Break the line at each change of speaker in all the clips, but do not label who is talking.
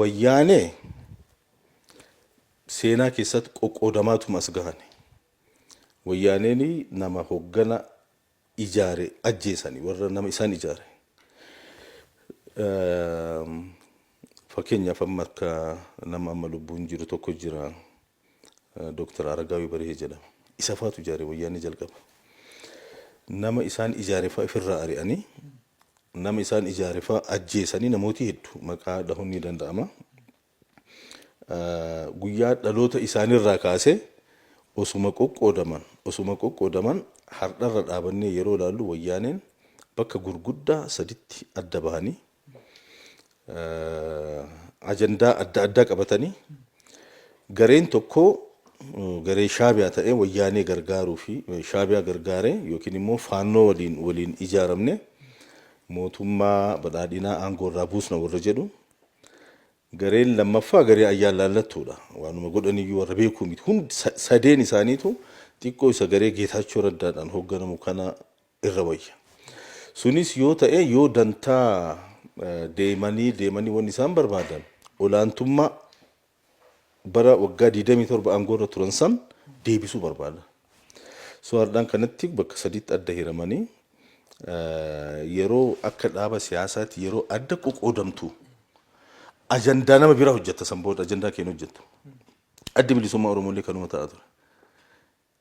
Wayyaanee seenaa keessatti qoqqoodamaatuma as gahani. Wayyaaneen nama hoggana ijaare ajjeesani, warra nama isaan ijaare. Fakkeenyaaf, amma akka nama amma lubbuun jiru tokko jira, Dooktar Aragaawii Barihee jedhama. Isa faatu ijaare Wayyaanee jalqaba. Nama isaan ijaare fa'aa ifirraa ari'anii, nama isaan ijaare fa'aa ajjeesanii, namooti hedduu maqaa dhahuun ni danda'ama. Guyyaa dhaloota isaanirraa kaasee osuma qoqqoodaman, osuma qoqqoodaman, har'arra dhaabannee yeroo ilaallu Wayyaaneen bakka gurguddaa saditti adda bahanii, ajandaa adda addaa qabatanii, gareen tokko garee Shaabiyaa ta'ee Wayyaanee gargaaruu fi Shaabiyaa gargaaree yookiin immoo Faannoo waliin ijaaramne mootummaa badhaadhinaa aangoo irraa buusna warra jedhu. Gareen lammaffaa garee ayyaan laallattuudha. Waanuma godhaniyyuu warra beekuu miti. Hundi sadeen isaaniitu xiqqoo isa garee Geetaachoo Raddaadhaan hoogganamu kana irra wayya. Sunis yoo ta'e, yoo dantaa deemanii deemanii wanni isaan barbaadan olaantummaa bara waggaa 27 aangoo irra turan san deebisuu barbaada. So hardhaan kanatti bakka sadiitti adda hiramanii, yeroo akka dhaaba siyaasaatti yeroo adda qoqqoodamtu ajandaa nama biraa hojjetta, san booda ajandaa keenya hojjettu. Addi Bilisummaa Oromoo illee kanuma ta'aa ture.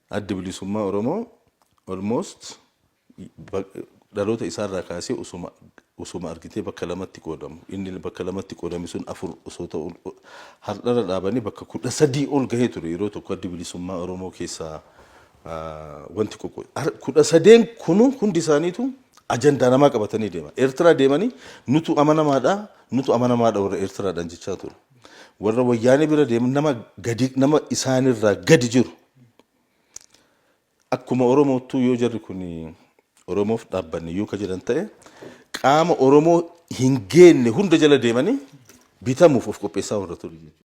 Addi Bilisummaa Oromoo almost dhaloota isaarraa kaasee osuma argitee bakka lamatti qoodamu. Inni bakka lamatti qoodame sun afur osoo ta'u, har'arra dhaabanii bakka 13 ol gahee ture yeroo tokko. Addi Bilisummaa Oromoo keessaa wanti 13n kunu hundi isaaniitu ajandaa namaa qabatanii deeman. Eertiraa deemanii "Nutu amanamaadha, nutu amanamaadha" warra Eertiraadhaan jechaa ture. Warra Wayyaanee bira deeman, nama gadi, nama isaanirraa gadi jiru. Akkuma Oromoottuu yoo jarri kun Oromoof dhaabbanne yoo ka jedhan ta'e, qaama Oromoo hin geenne hunda jala deemanii bitamuuf of qopheessaa warra ture jechuudha.